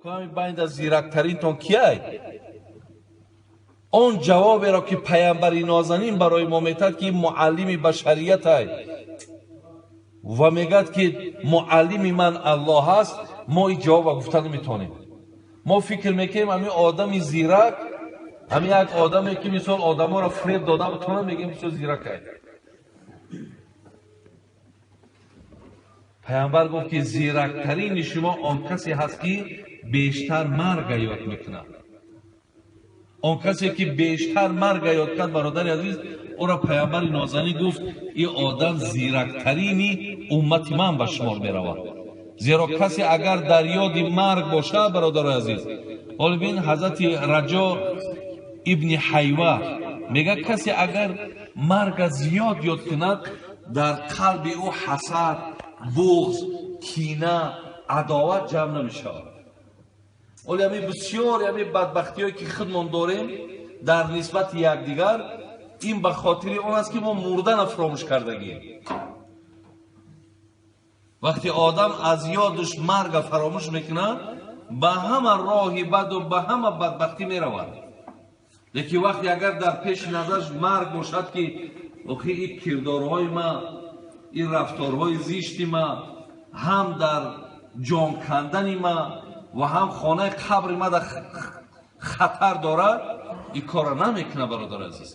Байнда зирактаринтон кияй? Он ҷавоберо ки паямбари нозанин барои мо метад, ки муаллими башариятай ва мегӯяд, ки муаллими ман Аллоҳ аст, мо ин ҷавоба гуфта наметавонем. Мо фикр мекунем, ҳамин одами зирак, ҳамин як одаме ки мисол одаморо фиреб дода бутонад, мегӯем бисёр зиракай. Паямбар гуфт, ки зирактарини шумо он касе ҳаст, ки бештар марга ёд мекунад. Он касе ки бештар марга ёд кард, бародари азиз, ӯро паямбари нозанин гуфт, ин одам зирактарини уммати ман ба шумор меравад. Зеро касе агар дар ёди марг бошад, бародари азиз, ҳоло бин, ҳазрати Раҷо ибни Ҳайва мегӯяд, касе агар марга зиёд ёд кунад, дар қалби ӯ ҳасад, буғз, кина, адоват ҷамъ намешавад. Оли ҳамин бисёр ҳамин бадбахтиҳое ки худмон дорем дар нисбати якдигар, ин ба хотири он аст, ки мо мурдана фаромӯш кардагием. Вақте одам аз ёдаш марга фаромӯш мекунад, ба ҳама роҳи баду ба ҳама бадбахтӣ меравад. Лекин вақте агар дар пеши назараш марг бошад, ки охи ин кирдорҳои ма, ин рафторҳои зишти ма, ҳам дар ҷон кандани ма ва ҳам хонаи қабри ма дар хатар дорад, ин корро намекунад, бародари азиз.